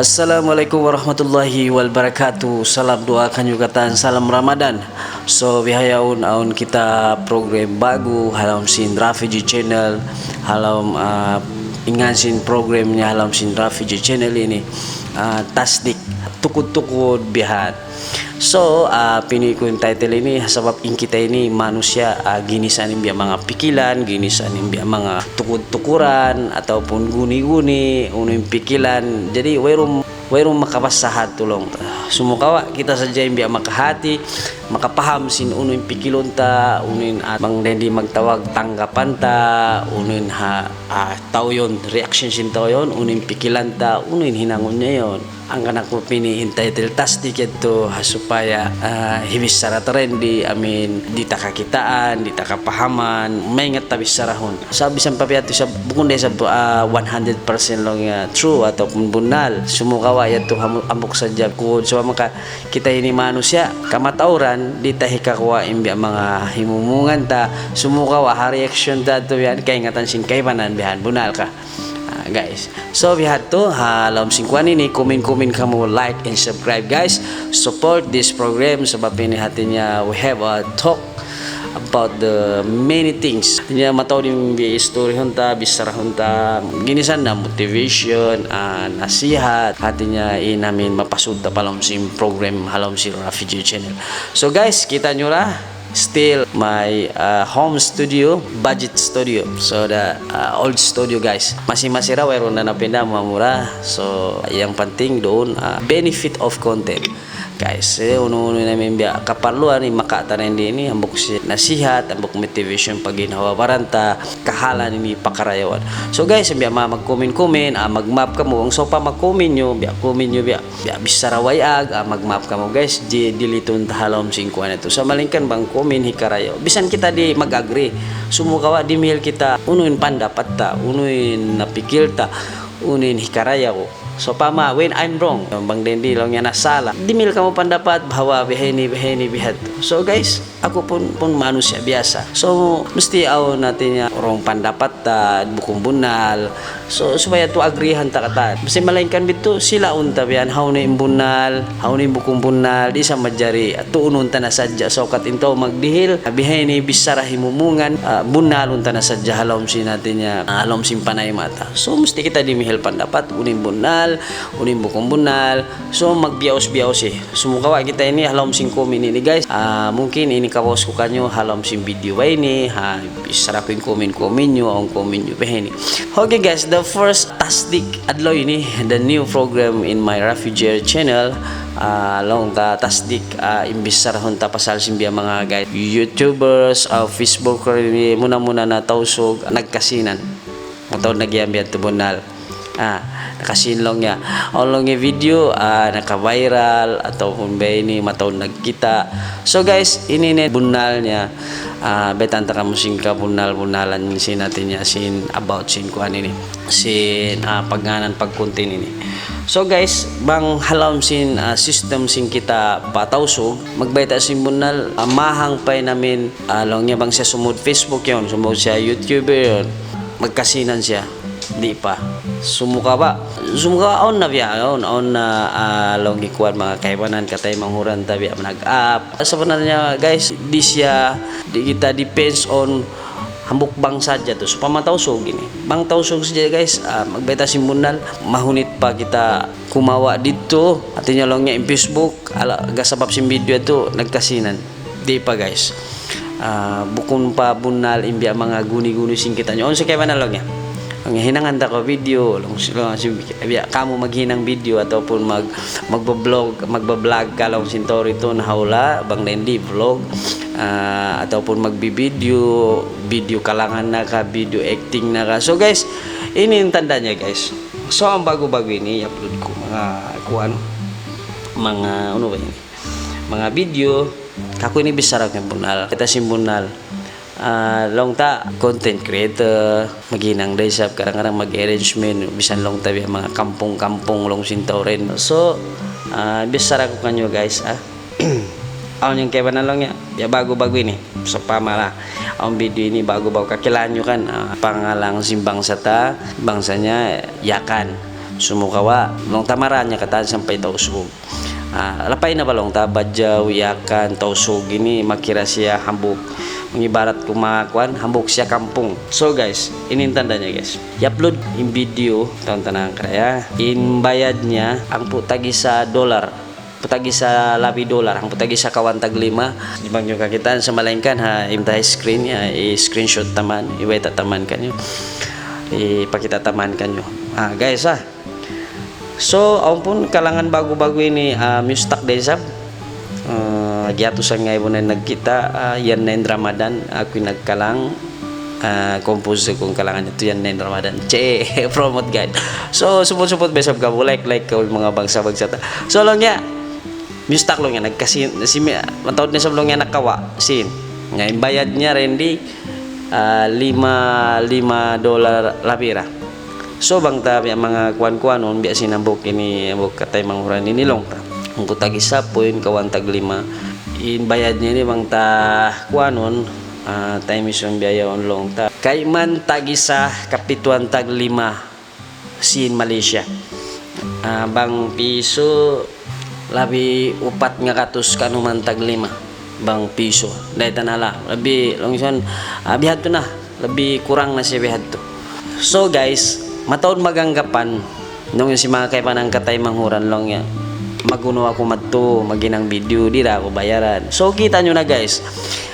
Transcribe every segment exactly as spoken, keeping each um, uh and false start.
Assalamualaikum warahmatullahi wabarakatuh. Salam duwaa kaniyu katan, salam Ramadan. So, bihaun awn kita program ba'gu ha lawm sin Refugee Channel, ha lawm, ah, in ngan sin program niya ha lawm sin Refugee Channel ini, ah, Tasdik, tukud-tukud bihan. So, ah, pini' ku in title ini, sabab in kita ini manusiya', ah, ginisan in biya' manga pikilan, ginisan in biya' manga tukud-tukuran, ataupun guni-guni, unu in pikilan. Jadi, wayruun, wayruun makapasahat tulung. Sumagawa', kita sadja in biya' makahati, makapaham sin unu in pikilun ta, unu in at bang dayn di magtawag tanggapan ta, unu in ha, ah, tau yaun, reaction sin tau yaun, unu in pikilan ta, unu in hinangun niya yaun. Hangkan aku pini' in title Tasdik yadtu ha supaya, ah, hibichara ta dayn di, I mean, di' ta kakitaan, di' ta kapahaman, maingat ta bicharahun. Sa' bisan pa biya' hādtu, sa' bukun da isab, ah, one hundred percent laung niya true ataupun bunnal. Sumagawa' yadtu hamu-, hambuuk sadja kuud. So, maka kita ini manusiya', kamatauran, di' ta hikakuwa' in biya' manga himumungan ta. Sumagawa' ha reaction ta yadtu yan, kaingatan sin kaibanan bihan, bunnal ka. Ah, guys. So, biya' hādtu, ha lawm sin kuwan ini, comment-comment kamu, like and subscribe, guys. Support this program, sabab ini hātinya we have a talk about the many things. Hātinya mataud in biya' istorihun ta, bicharahun ta, ginisan na motivation, ah, nasihat, hātinya in amin mapasud ta pa lawm sin program, ha lawm sin Refugee Channel. So, guys, kita' niyu ra, still my, uh, home studio, budget studio. So, the, uh, old studio, guys. Masi-masi ra, wayruun na napinda, mamura. So, yang penting duun, uh, benefit of content. Guys, eh, unu-unu in amin biya' kaparluan in makawa' ta dayn di ini, hambuuk sin nasihat, hambuuk motivation pa ginhawa-baran ta, kahalan ini pakarayawan. So, guys, biya' ma-, mag-comment-comment, ah, mag-maap kamu, bang sawpama comment niyu, biya' comment niyu, biya' biya' bichara wayag, ah, mag-maap kamu, guys, di-, dilitun ta ha lawm sin kuwan yadtu. Sa' malayngkan bang comment hikarayaw. Bisan kita di' mag-agree. Sumagawa' dimihil kita, unu in pandapat ta, unu in napikil ta, unu in hikarayaw. Sawpama, when I'm wrong, bang dayn di laung niya nasala. Dimihil kamu pandapat, bahwa biha ini, biha ini, biha yadtu. So, guys, aku pun, pun manusiya' biyasa. So, musti awn hātinya wrong pandapat ta, bukun bunnal. So, supaya tu agreehan ta katan. Bisan malayngkan bitu, silaun ta biya' hawnu in bunnal, hawnu in bukun bunnal, di' sa manjari, tuunun ta na sadja. So, kat in tau magdihil, biha ini bichara himumungan, ah, bunnalun ta na sadja ha lawm sin hātinya, ah, ha lawm sin panayma ta. So, musti kita dimihil pandapat, unu in bunnal, unu in bukun bunnal. So, magbiyaus-biyaus eh. Sumagawa' kita ini ha lawm sin comment ini, guys. Ah, mungkin ini kawaus ku kaniyu ha lawm sin video ba ini, ha, bichara ku in comment-comment niyu, awn comment niyu ba ini. Okay, guys, the first Tasdik adlaw ini, the new program in my Refugee Channel. Ah, laung ta Tasdik, ah, in bicharahun ta pasal sin biya' manga, guys, YouTubers, ah, Facebooker ini, muna-muna na Tausug, nagkasinan. Mataud na giyan biya' tu bunnal. Ah, nakasīn laung niya. Awn laung niya video, ah, naka-viral, ataupun ba ini, mataud nagkita'. So, guys, ini na bunnal niya. Ah, baytaan ta kamu sin kabunnal-bunnalan sin hātinya, sin about sin kuwan ini. Sin, ah, pagngānan pagkuntin ini. So, guys, bang ha lawm sin, ah, system sin kita pa Tausug, magbayta' sin bunnal, ah, mahang pa in amin, ah, laung niya bang siya sumud Facebook yaun, sumud siya YouTuber yaun. Magkasinan siya. Di' pa. Sumagawa'. Sumagawa' awn na biya', awn, awn na, ah, laung hi kuwan manga kaibanan kataymanghuran ta biya' nag-up. Sabanarnya, guys, di' siya, di' kita depends on hambuuk bangsa sadja tu. Sawpama Tausug ini. Bang Tausug sadja, guys, ah, magbayta' sin bunnal, mahunit pa kita kumawa' didtu. Hātinya laung niya in Facebook, ala, ga sabab sin video tu, nagkasinan. Di' pa, guys. Ah, bukun pa bunnal in biya' manga guni-guni sin kitaniyu. Awn sa kaibanan laung niya. Ang hinangan ta kaw video, laung si, laung si, biya' kamu maghinang video ataupun mag-, magba-vlog, magba-vlog ka laung sin tau didtu na ha hula', bang dayn di vlog, ah, ataupun magbi-video, video kalangan na ka, video acting na ka. So, guys, ini in tanda' niya, guys. So, in ba'gu-ba'gu ini, i-upload ku manga kuwan, manga, unu ba ini? Manga video, kaku' ini bichara ku in bunnal. Kita sin bunnal. Ah, laung ta, content creator, maghinang da isab, kadang-kadang mag-arrangement, bisan laung ta biya' manga kampung-kampung laung sin tau dayn. So, ah, bichara ku kaniyu, guys, ah. Awn in kaibanan laung niya, biya' ba'gu-ba'gu ini. Sawpama ra. Awn video ini ba'gu-ba'gu, kakilahan niyu kan, ah, pangalan sin bangsa ta, bangsa niya, Yakan. Sumukawa, laung ta marayaw niya katan sampay Tausug. Ah, lapay na ba laung ta, Badjaw, Yakan, Tausug ini, makira siya hambuuk. Mangibarat ku manga kuwan, hambuuk siya kampung. So guys, ini in tanda' niya guys. I-upload in video, taun tanang kaya. In bayad niya, hangpu' tag-isa dollar. Hangpu' tag-isa labi dollar, hangpu' tag-isa kawan tag-lima. Di' ba niyu kakitaan sa' malayngkan ha, in ta screen, ha, i-screenshot ta man, iwayta' ta man kaniyu. Ipakita' ta man kaniyu. Ah, guys, ah. So, awn pun kalangan ba'gu-ba'gu ini, ah, Mustak da isab. Ah, giyatu sa' ngaibu na nagkita', ah, yan na in Ramadan, aku in nagkalang, ah, compose ku in kalangan yadtu, yan na in Ramadan. Che, promote guide. So, support-support ba isab kamu, like-like kamu manga bangsa-bangsa ta. So, laung niya, Mustak laung niya, nagkasi-, si mi-, mataud na isab laung niya nakawa', sin. Nya, in bayad niya, rendi, ah, lima, lima dollar labi ra. So, bang ta biya' manga kuwan-kuwanun, biya' sin hambuuk ini, hambuuk kataymanghuran ini laung ta. Hangpu' tag-isa, puun kawan tag-lima. In bayad niya ini bang ta kuwanun, ah, time is on biya' yaun laung ta. Kayman tag-isa, kapituan tag-lima sin Malaysia. Ah, bang piso, labi upat ngagatus kanu man tag-lima. Bang piso. Dayn ta na la. Labi, laung isab, ah, bihadtu na. Labi kurang na siya bihadtu. So guys, mataud maganggapan, laung sin manga kaibanan kataymanghuran laung niya, magunu aku madtu, maghinang video, di' ra aku bayaran. So kita' niyu na guys,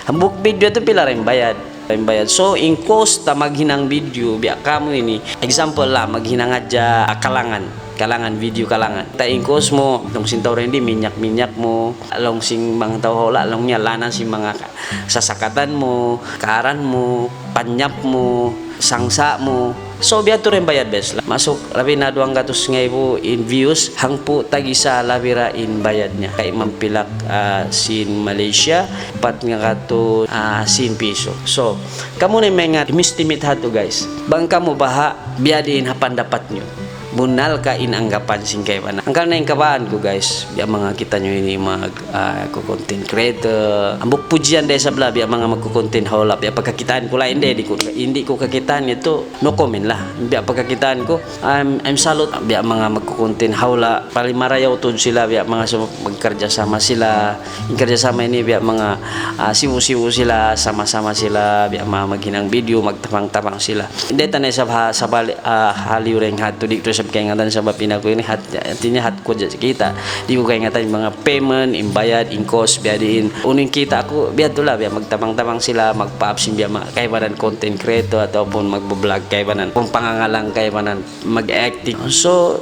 hambuuk video yadtu pila ra in bayad. Ra in bayad. So, in cost ta maghinang video, biya' kamu ini, example la, maghinang hadja kalangan. Kalangan, video kalangan. Ta in cost mu, laung sin tau rendi, minyak-minyak mu, laung sin manga tau hula', laung niya lana sin manga ka-, sasakatan mu, karan mu, panyap mu, sangsa' mu. So, biyadtu ra in bayad, bes. Masuk, labi na duwanggatus ngaibu in views, hangpu' tag-isa labi ra in bayad niya. Kay mampilak, ah, sin Malaysia, upat ngagatus, ah, sin piso. So, kamu na in maingat, i-estimate hadtu, guys. Bang kamu baha', biya' diin ha pandapat niyu. Bunnal ka in anggapan sin kaibanan. Hangkan na in kabaan ku, guys. Biya' manga kitaniyu ini mag, ah, ku content creator. Hambuuk pujian da isab la, biya' manga magku-content hula'. Biya' pagkakitaan ku la, di', di' ku, di' ku kakitaan yadtu, no comment la. Biya' pagkakitaan ku, I'm, I'm salute, biya' manga magku-content hula'. Paling marayaw tuud sila, biya' manga sum-, magkarjasama sila. In karjasama ini biya' manga, ah, sibu'-sibu' sila, sama-sama sila, biya' manga maghinang video, magtabang-tabang sila. Di' ta na isab ha, sabali, ah, haliyu dayn ha yadtu, di' ku isab kaingatan sabab in aku ini hat, hati niya hat ku hadja kita. Di' ku kaingatan in manga payment, in bayad, in cost, biya' diin. Unu in kita' ku, biyadtu la, biya' magtabang-tabang sila, magpaabsin biya' manga kaibanan content creator ataupun magbo-vlog kaibanan, kung pangangalang kaibanan, mag-acting. So,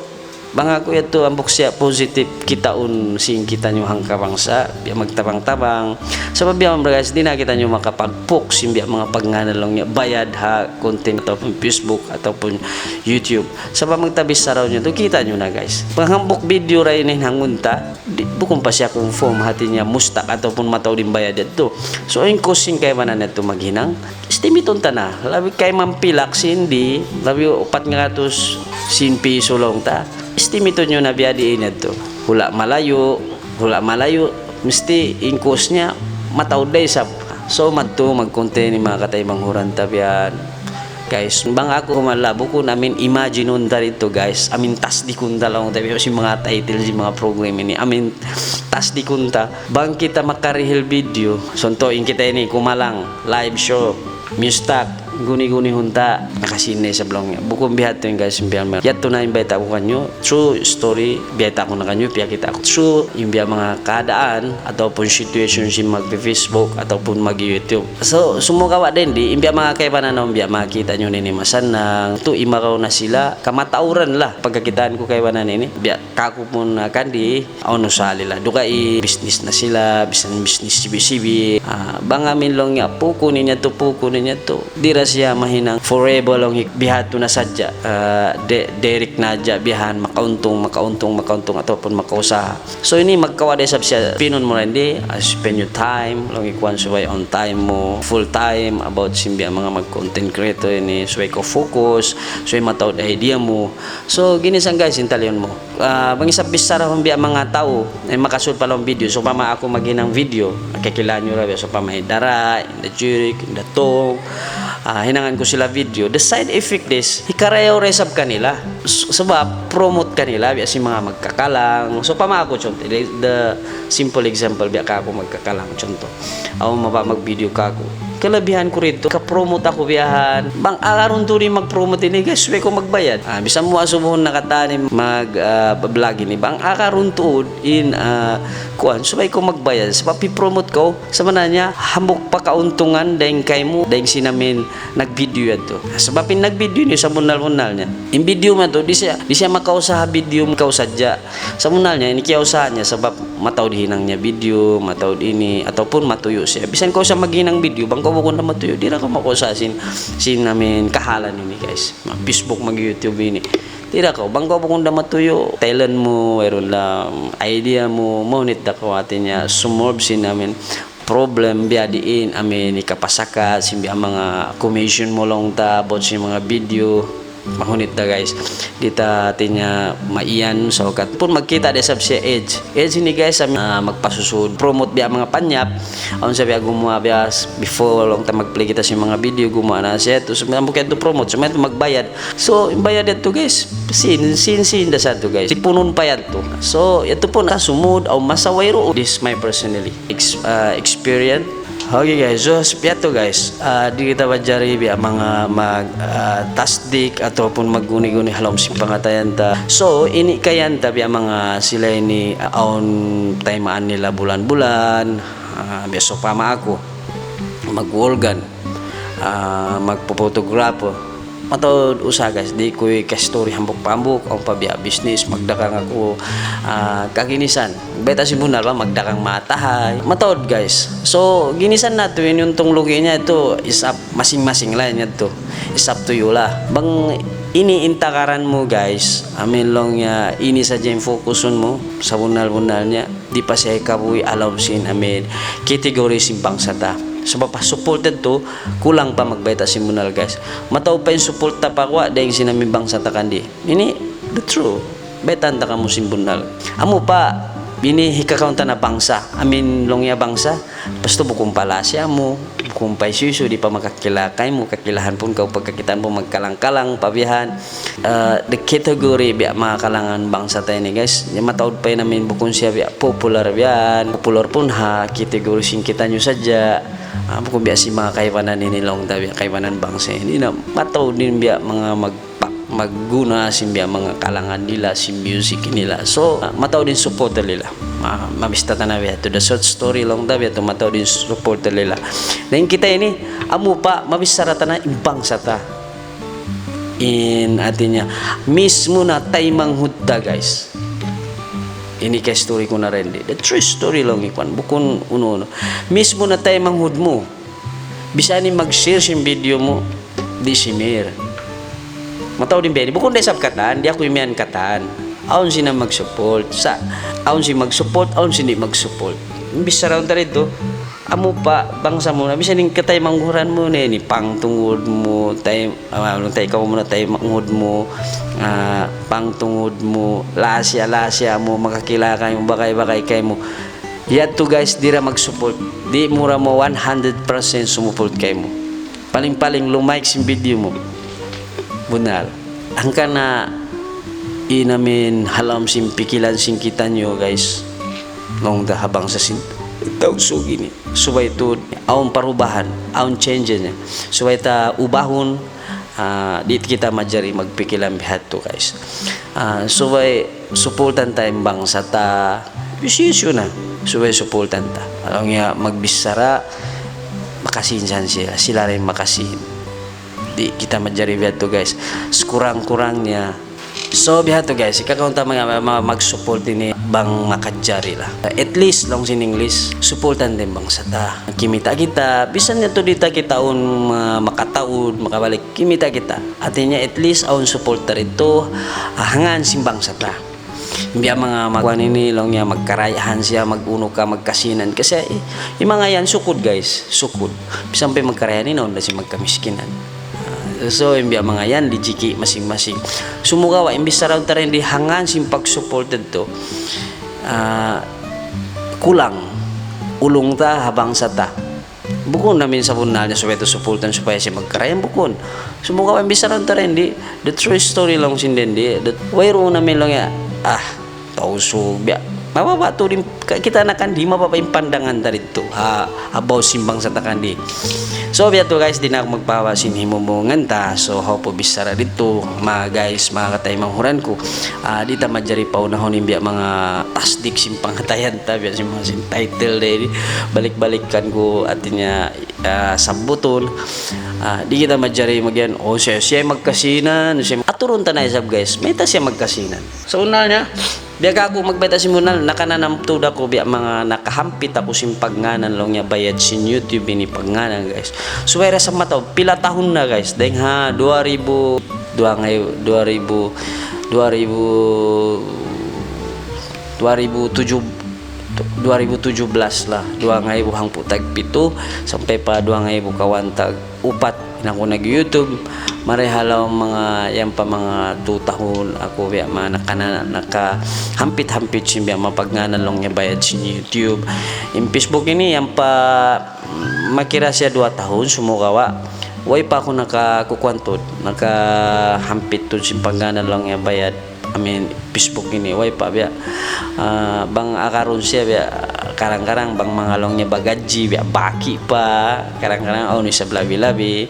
bang aku yadtu hambuuk siya positive kitaun sin kitaniyu hangkabangsa, biya' magtabang-tabang. Sabab biya' manga guys, di' na kitaniyu makapagpuk sin biya' manga pagngānan laung niya bayad ha content ataupun Facebook ataupun YouTube. Sabab magtabis saraw niya tu kitaniyu na guys. Bang hambuuk video ra ini nangun ta, di', bukun pa siya confirm hati niya Mustak ataupun mataud in bayad yadtu. So, in cost sin kaibanan yadtu maghinang. Estimate-un ta na, labi kayman pilak sin di', labi upat ngagatus sin piso laung ta. Estimate-un niyu na biya' diin yadtu. Hula' malayu', hula' malayu', misti in cost niya mataud da isab. So, madtu, mag-content in manga kataymanghuran ta biya' yan. Guys, bang aku humala, bukun amin imagine-un ta didtu, guys. Amin tasdikun ta laung ta biya' sin manga title sin manga program ini. Amin tasdikun ta. Bang kita makarihil video, suntuin kita ini, kumalang, live show, Mustak, guni-gunihun ta, nakasīn na isab laung niya. Bukun bihadtu in guys, in biya' manga. Yadtu na in bayta' ku kaniyu, true story, biyayta' ku na kaniyu, piyakita' ku. True, in biya' manga kaadaan, ataupun situation sin mag-Facebook, ataupun mag-YouTube. So, sumagawa' dayn di, in biya' manga kaibanan, in biya' makakita' niyu ini masannang, tu imaraw na sila, kamatauran la, pagkakitaan ku kaibanan ini, biya' kaku pun, ah, kan di, unu sali la. Dugaing business na sila, bisan business sibi'-sibi'. Ah, bang amin laung niya, pukun niya tu, pukun niya tu. Di' ra siya mahinang forever laung hi-, bihadtu na sadja. Ah, de-, direct na hadja bihan, makauntung, makauntung, makauntung, ataupun makausaha. So, ini magkawa' da isab siya, pinun mu ra ini, ah, spend your time, laung hi kuwan subay on time mu, full time, about sin biya' manga mag-content creator ini, subay kaw focus, subay mataud idea mu. So, ginisan guys, in taliun mu. Ah, bang isab bichara hum biya' manga tau, eh, makasud pa lawm video. Sawpama aku maghinang video, kakilahan niyu ra biya', sawpama hi Dara, Inda Jurik, Inda Tong, ah, hinangan ku sila video, the side effect is, hikarayaw da isab kanila. S-, sabab, promote kanila, biya' sin manga magkakalang. So, pama aku, contoh, the, the simple example, biya' kaku' magkakalang, contoh. Awn mabaya' mag-video kaku'. Kalabihan ku didtu, ka-promote aku biyahan. Bang agarun tuud in mag-promote ini, guys, subay kaw magbayad. Ah, bisan mu asubuhun na katan in mag, ah, vlog ini. Bang agarun tuud in, ah, kuwan, subay kaw magbayad. Sabab pi-promote kaw, sabanarnya, hambuuk pa kauntungan dayn kaymu, dayn sin amin nag-video yadtu. Sabab in nag-video ini, sabunnal-bunnal niya. In video mu yadtu, di' siya, di' siya makausaha video mu kaw sadja. Sabunnal niya, ini kiyausaha niya, sabab mataud hinang niya video, mataud ini, ataupun matuyu' siya. Bisan kaw sa maghinang video, bang kaw bukun da matuyu', di' da kaw makausaha sin, sin amin kahalan ini, guys. Mag-Facebook, mag-YouTube ini. Di' da kaw, bang kaw bukun da matuyu', talent mu, wayruun da idea mu, mahunit da kaw, hati niya, sumulb sin amin problem biya' diin, amin, hikapasakat, sin biya' manga commission mu laung ta, about sin manga video, mahunit da, guys. Di' ta, hati niya, maiyan, saukat. Pun magkita' da isab siya ads. Ads ini, guys, amin, ah, magpasusud, promote biya' manga panyap. Awn sa biya' gumuwa' biya' s-, before, laung ta mag-play kita sin manga video, gumuwa' na siya. Tapos, hambuuk yadtu promote, sumaya yadtu magbayad. So, in bayad yadtu, guys, sin, sin, sin da sa yadtu, guys. Tipunun pa yadtu. So, yadtu pun, ah, sumud, aw masa wayruun. This is my personally ex-, ah, experience. Okay, guys, so, s-, yadtu, guys, ah, di' kita manjari biya' manga mag, ah, tasdik ataupun magguni-guni ha lawm sin pangatayan ta. So, ini kayan ta biya' manga sila ini, ah, awn taymaan nila bulan-bulan, ah, biya' sawpama aku, mag-organ, ah, magpo-photograph. Mataud usaha, guys, di' ku hika-story hambuuk-hambuuk, awn pa biya' business, magdagang aku, ah, kaginisan. Bayta' sin bunnal ba, magdagang matahay. Mataud, guys. So, ginisan natu' in untung lugi' niya yadtu, isab masing-masing laung niya yadtu. It's up to you lah. Bang ini in takaran mu, guys, amin laung niya, ini sadja in fokusun mu, sabunnal-bunnal niya. Di' pa siya hikabuhi' ha lawm sin amin category sin bangsa ta. Sabab ha support yadtu, kulang pa magbayta' sin bunnal, guys. Mataud pa in support ta pa kuwa', dayn sin amin bangsa ta kandi. Ini the true. Baytaan ta kamu sin bunnal. Amu pa, ini hikakaun ta na bangsa. Amin laung niya bangsa. Pastu bukun pa lasa mu, bukun pa hisiyu-siyu, di' pa makakila kaymu, kakilahan pun kaw pagkakitaan pun magkalang-kalang pa biyahan. Ah, the category biya' manga kalangan bangsa ta ini, guys. Ya, mataud pa in amin bukun siya biya' popular biyahan. Popular pun ha category sin kitaniyu sadja. Ah, bukun biya' sin manga kaibanan ini laung ta biya' kaibanan bangsa ini na mataud in biya' manga magpa-, magguna sin biya' manga kalangan nila, sin music nila. So, ah, mataud in supporter nila. Ma-, mabista ta na biya' yadtu. The short story laung ta biya' yadtu, mataud in supporter nila. Na in kita ini, amu pa, mabichara ta na in bangsa ta. In hati niya, mismu na taymanghud ta, guys. Ini ka story ku na rin di. The true story laung ikuan, bukun unu-unu. Mismu na taymanghud mu. Bisan in mag-share sin video mu, di' simir. Mataud in biya' ini. Bukun da isab katan, di' aku imiyan katan. Awn sin mag-support. Sa', awn sin mag-support, awn sin di' mag-support. Bichara unta didtu, amu pa, bangsa mu na, bisan in kataymanghuran mu na ini, pangtungud mu, tay-, ah, tay-, ikaw mu na taymanghud mu, ah, pangtungud mu, lasa-lasa mu, makakila kaymu, bagay-bagay kaymu. Yadtu, guys, di' da mag-support. Di' mu da mu one hundred percent sumuport kaymu. Paling-paling lumike sin video mu. Bunnal. Hangkan na in amin ha lawm sin pikilan sin kitaniyu, guys. Laung ta ha bangsa sin Tausug ini. Subay tuud awn parubahan, awn change niya. Subay ta ubahun, ah, di' kita manjari magpikilan bihadtu, guys. Ah, subay supportan ta in bangsa ta, hisiyu-siyu na. Subay supportan ta. Laung niya magbichara, makasihin sila, sila da in makasihin. Di' kita manjari bihadtu, guys. Sakurang-kurang niya. So, bihadtu, guys, hikakaun ta mag-, mag-, mag-support ini bang makajari lah. At least, laung sin English, supportan ta in bangsa ta. Kimita' kita, bisan yadtu di' ta kitaun, ah, makataud, makabalik, kimita' kita. Hati niya, at least, awn supporter yadtu, ah, hangkan sin bangsa ta. Biya' manga magkuan ini, laung niya, magkarayahan siya, mag-unu ka, magkasinan. Kasi, i-, in manga yan, sukud, guys, sukud. Bisan pa in magkarayahan ini, awn da sin magkamiskinan. Ah, so, in biya' manga yan, rijiki' masing-masing. Sumagawa', in bichara unta rin di' hangkan sin pag-support yadtu, ah, kulang ulung ta ha bangsa ta. Bukun amin sabunnal niya supaya tu supportan supaya siya magkaraya, bukun. Sumagawa' in bichara ta dayn di, the true story laung sin dayn di, the, wayruun amin laung niya, ah, Tausug, biya'. Mababa' tuud in, ka-, kita na kandi, mababa' in pandangan ta didtu. Ha, about sin bangsa ta kandi. So, biya' tu guys, di' na aku magpahaba' sin himumungan ta. So, hawpu' bichara didtu, manga guys, manga kataymanghuran ku. Ah, di' ta manjari paunahun in biya' manga tasdik sin pangatayan ta, biya' sin manga sin title da ini. Balik-balikan ku, hati niya, ah, sabbutun. Ah, di' kita manjari magiyan, "Oh, siya, siya magkasinan, siya." Aturun ta na isab, guys. Mayta' siya magkasinan? Sabunnal niya, biya' kaku' magbayta' sin bunnal, nakananam tuud aku, biya' manga nakahampit aku sin pagngānan laung niya bayad sin YouTube ini pagngānan, guys. Subay da sa mataud, pila tahun na, guys. Dayng ha dua ribu, duwa ngay-, dua ribu, dua ribu, dua ribu tujuh, dua ribu tujuh belas lah, duwa ngaibu hangpu' tagpitu sampay pa duwa ngaibu kawhaan tag-upat, in aku nag-YouTube. Mari ha lawm manga, yan pa manga tu tahun aku biya' manga nakana-, nakahampit-hampit sin biya' manga pagngānan laung niya bayad sin YouTube. In Facebook ini yan pa makira siya duwa tahun, sumagawa'. Way pa aku nakakukuwan tuud, nakahampit tuud sin pagngānan laung niya bayad. I mean, Facebook ini, way pa biya'. Ah, bang akarun siya biya', karang-karang bang manga laung niya bagadji, biya' baki pa, karang-karang awn isab labi-labi.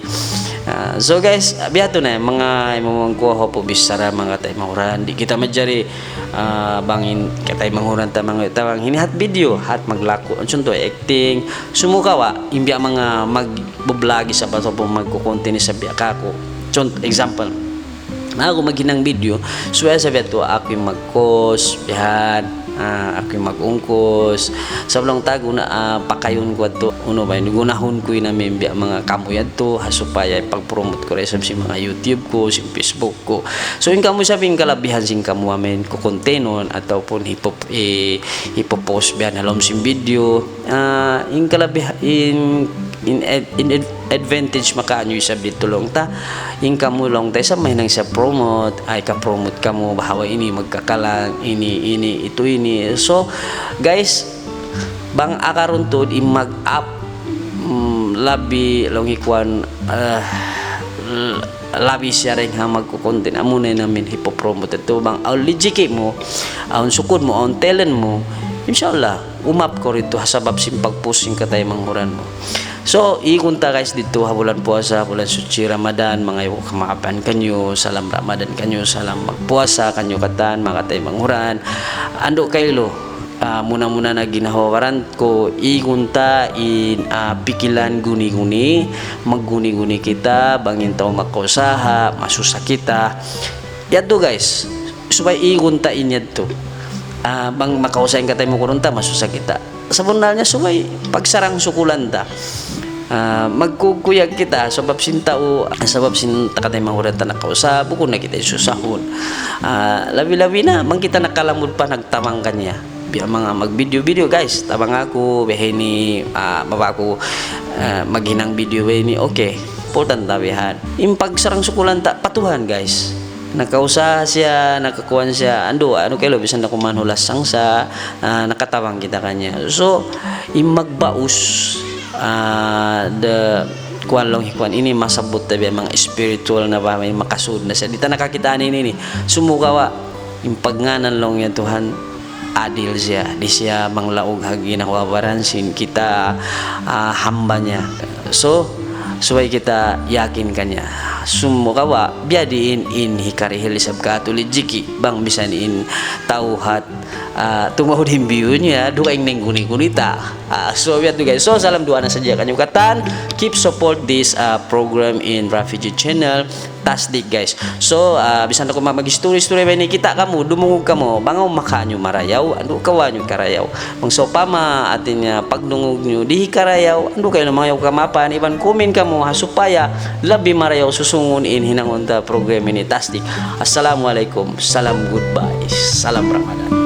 Ah, so guys, biya' tu na, manga imumungan ku, hawpu' bichara manga kataymanghuran. Di' kita manjari, ah, bang in kataymanghuran ta manga tau ini hat video, hat maglaku', contoh acting, sumagawa', in biya' manga mag-vlog isab atawa pun magkukuntin isab biya' kaku'. Contoh, example. Na aku maghinang video, subay sa biya' tu aku in mag-cost, bihan, ah, aku in mag-ungkos. Sabab laung ta guna, ah, pakayun ku yadtu, unu ba yan, gunahun ku in amin biya' manga kamu yadtu, ha supaya pag-promote ku da isab sin manga YouTube ku, sin Facebook ku. So, in kamu isab in kalabihan sin kamu amin kukuntinun atawa pun hipo-, i-, hipo-post bihan ha lawm sin video. Ah, in kalabih-, in, in ad-, in ad-, advantage makawa' niyu isab didtu laung ta. In kamu laung ta isab mahinang isab promote, ay ka-promote kamu, bahwa ini magkakalang, ini, ini, itu, ini. So, guys, bang akarun tuud in mag-up, mm, labi laung hi kuwan, eh, l-, labi siya dayng ha magkukuntin, amuna in amin hipo-promote yadtu. Bang awn lijiki mu, awn sukud mu, awn talent mu, insya Allah, umap kaw didtu ha sabab sin pag-post sin kataymanghuran mu. So, igun ta guys didtu ha bulan puasa, bulan suchi Ramadan, mangayu' kamaapan kaniyu, salam Ramadan kaniyu, salam magpuasa kaniyu katan, manga kataymanghuran. Andu' kailu, ah, muna-muna na ginhawa-baran ku, igun ta in, ah, pikilan guni-guni, magguni-guni kita, bang in tau makausaha, masusa kita. Yadtu guys, subay igun ta in yadtu. Ah, bang makausaha in kataymanghuran ta, masusa kita. Sabunnal niya subay pagsarang-sukulan ta. Ah, magkukuyag kita, sabab sin tau, sabab sin ta kataymanghuran ta nakausaha, bukun na kita susahun. Ah, labi-labi na, bang kita nakalamud pa nagtabang kaniya. Biya' manga mag-video-video, guys. Tabang aku, biya' ini, ah, baba aku, ah, maghinang video biya' ini. Okay. Important ta bihan. In pagsarang-sukulan ta pa Tuhan, guys. Nakausaha siya, nakakuwan siya. Andu', anu kailu, bisan na kuman hulasang sa, ah, nakatabang kita kaniya. So, in magbaus, ah, the, kuwan laung hi kuwan, ini masabbut ta biya' manga spiritual na ba, may makasud na siya. Di' ta nakakita' ini, ini. Sumagawa', in pagngānan laung niya Tuhan, adil siya, di' siya manglaug ha ginhawa-baran sin kita, ah, hamba niya. So, subay kita yakin kaniya. Sumagawa', biya' diin in hikarihil isab katu' lijiki, bang misan in tau hat, ah, tumaud in view niya, dugaing na in guni-guni ta. Ah, so, biya' tu guys. So, salam duwaa na sadja kaniyu katan. Keep support this, ah, program in Refugee Channel. Tasdik, guys. So, ah, bisan aku ma-, mag-istorya-istorya ba ini, kita' kamu, dumungug kamu, bang awn makawa' niyu marayaw, andu' kawa' niyu karayaw. Bang sawpama, hati niya, pagdungug niyu, di' hikarayaw, andu' kailu mangayu' kamaapan, iban comment kamu, ha, supaya labi marayaw susungun in hinangun ta program ini, Tasdik. Assalamualaikum, salam good vibes, salam Ramadan.